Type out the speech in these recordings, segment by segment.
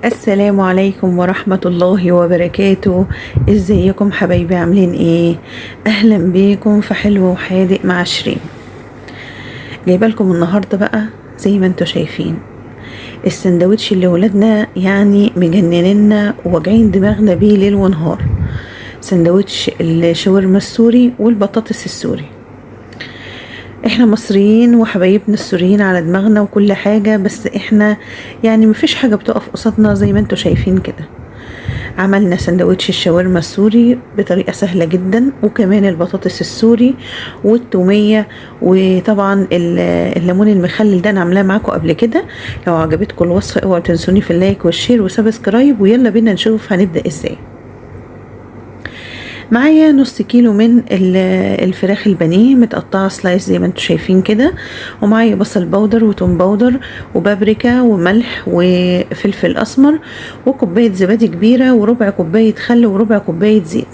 السلام عليكم ورحمة الله وبركاته. ازيكم حبايبي؟ عاملين ايه؟ اهلا بيكم في حلو وحادق مع شيرين. جايبه لكم النهارده بقى زي ما انتم شايفين السندوتش اللي ولادنا يعني مجنننا وواجعين دماغنا بيه ليل ونهار، سندوتش الشاورما السوري والبطاطس السوري. احنا مصريين وحبايبنا السوريين على دماغنا وكل حاجة، بس احنا يعني مفيش حاجة بتقف قصادنا زي ما انتم شايفين كده. عملنا سندوتش الشاورما السوري بطريقة سهلة جدا، وكمان البطاطس السوري والتومية، وطبعا الليمون المخلل ده انا عاملاه معاكم قبل كده. لو عجبتكم الوصفة اوعوا تنسوني في ال like وال share و subscribe، ويلا بينا نشوف هنبدأ ازاي. معايا نص كيلو من الفراخ البانيه متقطعه slice زي ما انتم شايفين كده، ومعايا بصل powder وتوم powder وبابريكا وملح وفلفل اسمر وكوبايه زبادي كبيرة وربع كوباية خل وربع كوباية زيت.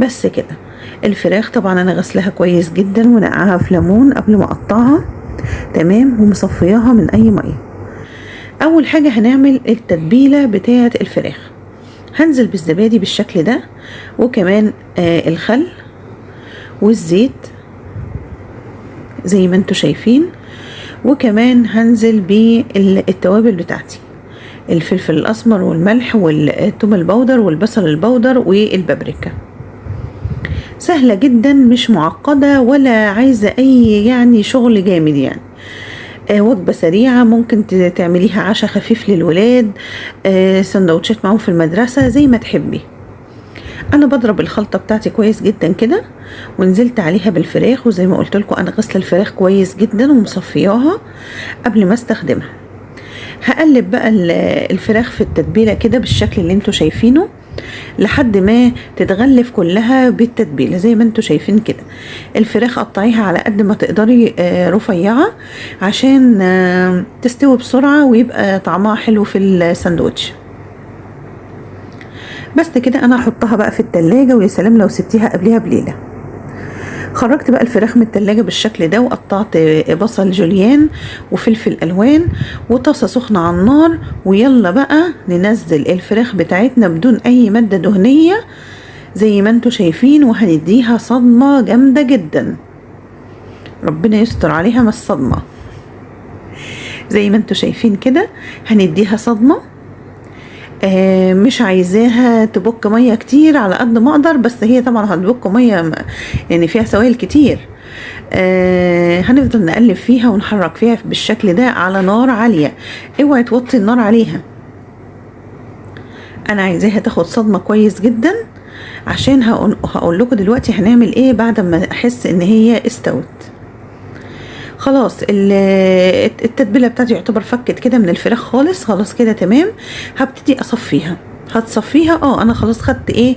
بس كده. الفراخ طبعا انا غسلها كويس جدا ونقعها في ليمون قبل ما اقطعها، تمام، ومصفياها من اي مية. اول حاجة هنعمل التتبيله بتاعه الفراخ. هنزل بالزبادي بالشكل ده، وكمان الخل والزيت زي ما انتم شايفين، وكمان هنزل بالتوابل بتاعتي، الفلفل الاسمر والملح والثوم ال powder والبصل ال powder والبابريكا. سهلة جدا، مش معقدة ولا عايزة اي يعني شغل جامد يعني. وجبة سريعة ممكن تعمليها عشاء خفيف للولاد، سندوتشات معاهم في المدرسة زي ما تحبي. انا بضرب الخلطة بتاعتي كويس جدا كده، ونزلت عليها بالفراخ، وزي ما قلت لكم انا غسله الفراخ كويس جدا ومصفياها قبل ما استخدمها. هقلب بقى الفراخ في التتبيلة كده بالشكل اللي انتوا شايفينه لحد ما تتغلف كلها بالتتبيلة زي ما انتوا شايفين كده. الفراخ قطعيها على قد ما تقدري، رفيعة عشان تستوي بسرعة ويبقى طعمها حلو في الساندوتش. بس كده انا هحطها بقى في التلاجة، ويا سلام لو سبتيها قبلها بليلة. خرجت بقى الفراخ من التلاجة بالشكل ده، وقطعت بصل جوليان وفلفل الوان وطاسة سخنة على النار، ويلا بقى ننزل الفراخ بتاعتنا بدون اي مادة دهنية زي ما انتوا شايفين، وهنديها صدمة جامدة جدا، ربنا يستر عليها من الصدمة. زي ما انتوا شايفين كده هنديها صدمة، مش عايزاها تبك مية كتير على قد ما اقدر، بس هي طبعا هتبك مية يعني فيها سوائل كتير. هنفضل نقلب فيها ونحرك فيها بالشكل ده على نار عالية، اوعي توطي النار عليها. انا عايزاها تاخد صدمة كويس جدا، عشان هقول لكم دلوقتي هنعمل ايه بعد ما احس ان هي استوت. خلاص التتبيله بتاعتي يعتبر فكت كده من الفراخ خالص، خلاص كده تمام. هبتدي اصفيها. هتصفيها، انا خلاص خدت ايه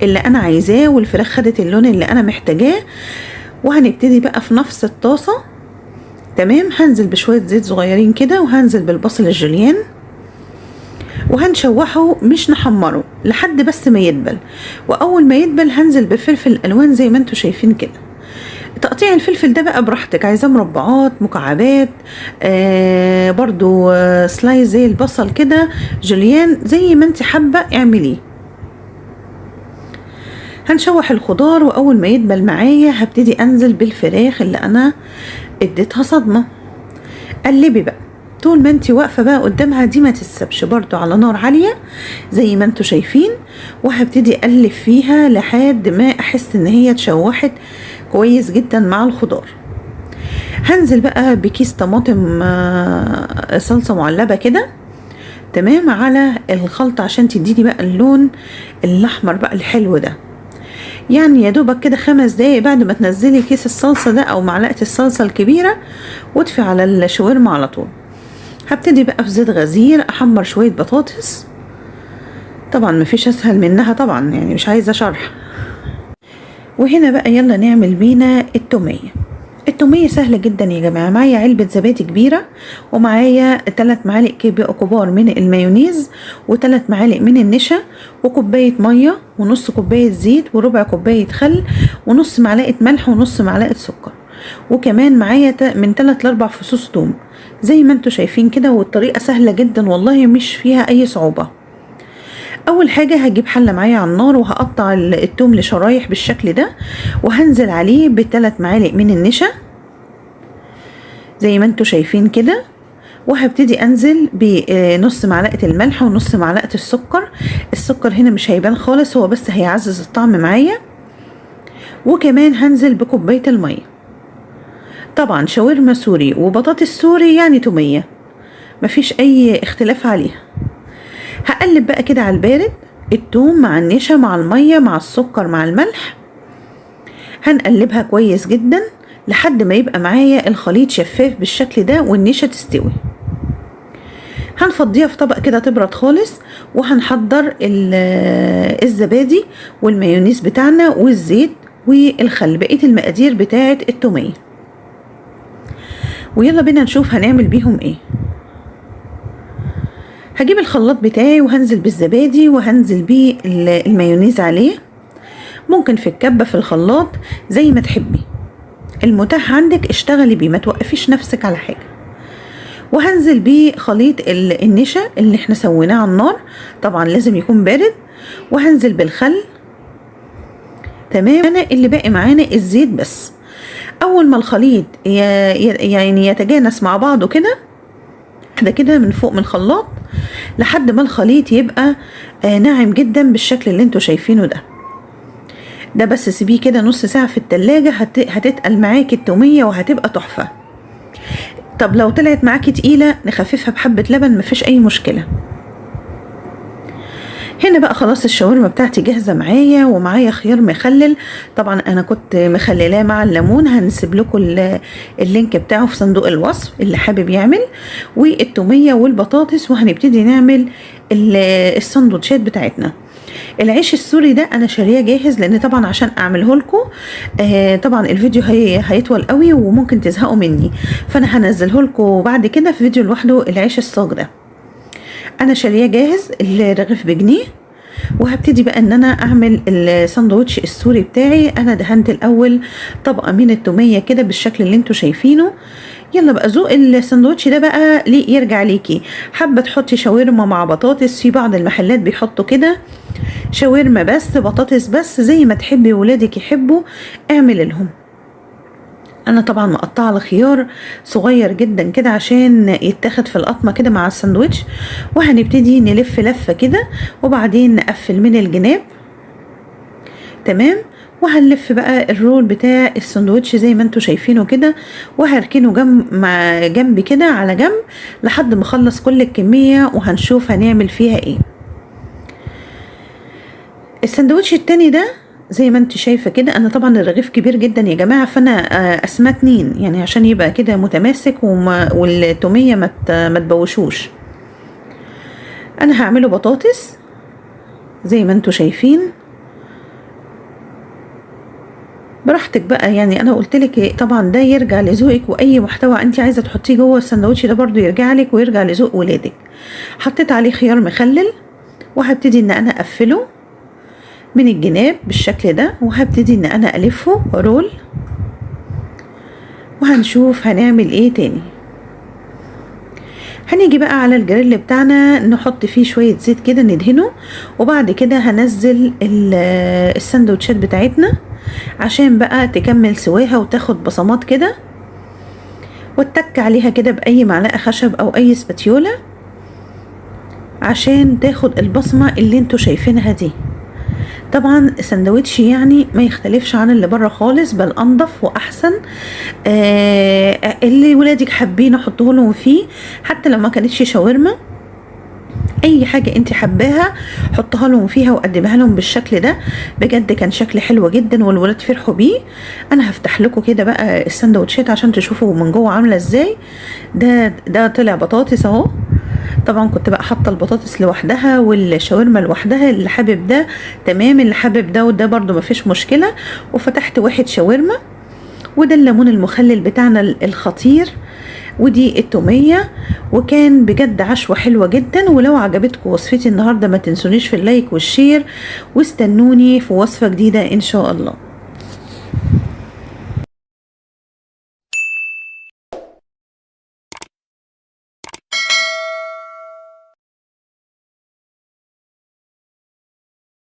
اللي انا عايزاه، والفراخ خدت اللون اللي انا محتاجاه. وهنبتدي بقى في نفس الطاسه، تمام. هنزل بشوية زيت صغيرين كده، وهنزل بالبصل الجوليان، وهنشوحه مش نحمره لحد بس ما يدبل. واول ما يدبل هنزل بفلفل الالوان زي ما انتم شايفين كده. تقطيع الفلفل ده بقى براحتك، عايزاه مربعات، مكعبات، برضو، slice زي البصل كده جوليان، زي ما انت حابة اعمليه. هنشوح الخضار، واول ما يدبل معايا هبتدي انزل بالفراخ اللي انا اديتها صدمة. قلبي بقى طول ما انت واقفة بقى قدامها دي، ما تتسبش، برضو على نار عالية زي ما انتوا شايفين. وهبتدي اقلب فيها لحد ما احس ان هي اتشوحت كويس جدا مع الخضار. هنزل بقى بكيس طماطم، صلصة معلبة كده، تمام، على الخلطة عشان تديني بقى اللون الاحمر بقى الحلو ده. يعني يا دوبك كده 5 دقايق بعد ما تنزلي كيس الصلصة ده او معلقة الصلصة الكبيرة، واطفي على الشاورما على طول. هبتدي بقى في زيت غزير احمر شوية بطاطس، طبعا مفيش اسهل منها طبعا، يعني مش عايزة شرح. وهنا بقى يلا نعمل بينا التومية. التومية سهلة جدا يا جماعة. معايا علبة زبادي كبيرة، ومعايا 3 معالق كبار من المايونيز، وتلات معالق من النشا، وكوباية مية، ونص كوباية زيت، وربع كوباية خل، ونص معلقة ملح، ونص معلقة سكر، وكمان معايا من 3 ل4 فصوص توم. زي ما انتوا شايفين كده، والطريقة سهلة جدا والله، مش فيها اي صعوبة. اول حاجة هجيب حلة معايا على النار، وهقطع التوم لشرايح بالشكل ده، وهنزل عليه ب3 معالق من النشا زي ما انتوا شايفين كده، وهبتدي انزل بنص معلقة الملح ونص معلقة السكر. السكر هنا مش هيبان خالص، هو بس هيعزز الطعم معايا. وكمان هنزل بكوباية المية. طبعا شاورما سوري وبطاطس سوري يعني تومية، مفيش اي اختلاف عليها. هقلب بقى كده على البارد التوم مع النشا مع المية مع السكر مع الملح، هنقلبها كويس جدا لحد ما يبقى معايا الخليط شفاف بالشكل ده والنشا تستوي. هنفضيها في طبق كده تبرد خالص، وهنحضر الزبادي والمايونيز بتاعنا والزيت والخل، بقية المقادير بتاعة التومية. ويلا بينا نشوف هنعمل بيهم ايه. هجيب الخلاط بتاعي وهنزل بالزبادي وهنزل بيه المايونيز عليه، ممكن في الكبة في الخلاط زي ما تحبي، المتاح عندك اشتغلي بيه، ما توقفيش نفسك على حاجة. وهنزل بيه خليط النشا اللي احنا سويناه على النار، طبعا لازم يكون بارد. وهنزل بالخل. تمام، انا اللي باقي معانا الزيت بس. اول ما الخليط يعني يتجانس مع بعضه كده واحدة كده من فوق من الخلاط لحد ما الخليط يبقى ناعم جدا بالشكل اللي انتوا شايفينه ده. ده بس سيبيه كده نص ساعة في التلاجة، هتتقل معاكي التومية وهتبقى تحفة. طب لو طلعت معاكي تقيلة نخففها بحبة لبن، مفيش اي مشكلة. هنا بقى خلاص الشاورما بتاعتي جاهزة معايا، ومعايا خيار مخلل، طبعا انا كنت مخللاه مع الليمون، هنسيب لكم ال link بتاعه في صندوق الوصف اللي حابب يعمل، والتومية والبطاطس. وهنبتدي نعمل السندوتشات بتاعتنا. العيش السوري ده انا شاريه جاهز، لان طبعا عشان اعمله لكم طبعا الفيديو هيطول قوي وممكن تزهقوا مني، فانا هنزله لكم بعد كده في فيديو لوحده. العيش الصاج ده انا شاريه جاهز، الرغيف بجنيه. وهبتدي بقى ان انا اعمل الساندوتش السوري بتاعي. انا دهنت الاول طبقه من التوميه كده بالشكل اللي انتوا شايفينه. يلا بقى ذوق الساندوتش ده بقى ليه يرجع ليكي، حابة تحطي شاورما مع بطاطس، في بعض المحلات بيحطوا كده شاورما بس بطاطس بس، زي ما تحبي ولادك يحبوا اعمل لهم. انا طبعا مقطعه الخيار صغير جدا كده عشان يتاخد في القطمه كده مع الساندوتش. وهنبتدي نلف لفه كده وبعدين نقفل من الجناب. تمام، وهنلف بقى الرول بتاع الساندوتش زي ما انتوا شايفينه كده، وهركنه جنب مع جنب كده على جنب لحد ما اخلص كل الكمية، وهنشوف هنعمل فيها ايه. الساندوتش التاني ده زي ما انت شايفه كده، انا طبعا الرغيف كبير جدا يا جماعة، فانا قسماه 2 يعني عشان يبقى كده متماسك والتوميه ما تبوشوش. انا هعمله بطاطس زي ما انتوا شايفين، براحتك بقى. يعني انا قلت لك طبعا ده يرجع لذوقك، واي محتوى انت عايزه تحطيه جوه الساندوتش ده برضو يرجع لك ويرجع لذوق ولادك. حطيت عليه خيار مخلل، وهبتدي ان انا اقفله من الجناب بالشكل ده، وهبتدي ان انا الفه رول، وهنشوف هنعمل ايه تاني. هنيجي بقى على الجريل بتاعنا نحط فيه شوية زيت كده ندهنه، وبعد كده هنزل السندوتشات بتاعتنا عشان بقى تكمل سواها وتاخد بصمات كده، واتك عليها كده بأي معلقة خشب او اي سباتيولا عشان تاخد البصمة اللي انتوا شايفينها دي. طبعا سندوتش يعني ما يختلفش عن اللي بره خالص، بل انضف واحسن. اللي ولادك حابين حطوه لهم فيه، حتى لو ما كانتش شاورما، اي حاجة انت حباها حطها لهم فيها وقدمها لهم بالشكل ده. بجد كان شكل حلو جدا والولاد فرحوا بيه. انا هفتح لكم كده بقى السندوتشات عشان تشوفوا من جوه عامله ازاي. ده طلع بطاطس اهو، طبعا كنت بقى حاطه البطاطس لوحدها والشاورما لوحدها، اللي حابب ده تمام، اللي حابب ده وده برده مفيش مشكلة. وفتحت واحد شاورما، وده الليمون المخلل بتاعنا الخطير، ودي التوميه. وكان بجد عشوه حلوة جدا. ولو عجبتكم وصفتي النهارده ما تنسونيش في ال like وال share، واستنوني في وصفه جديدة ان شاء الله.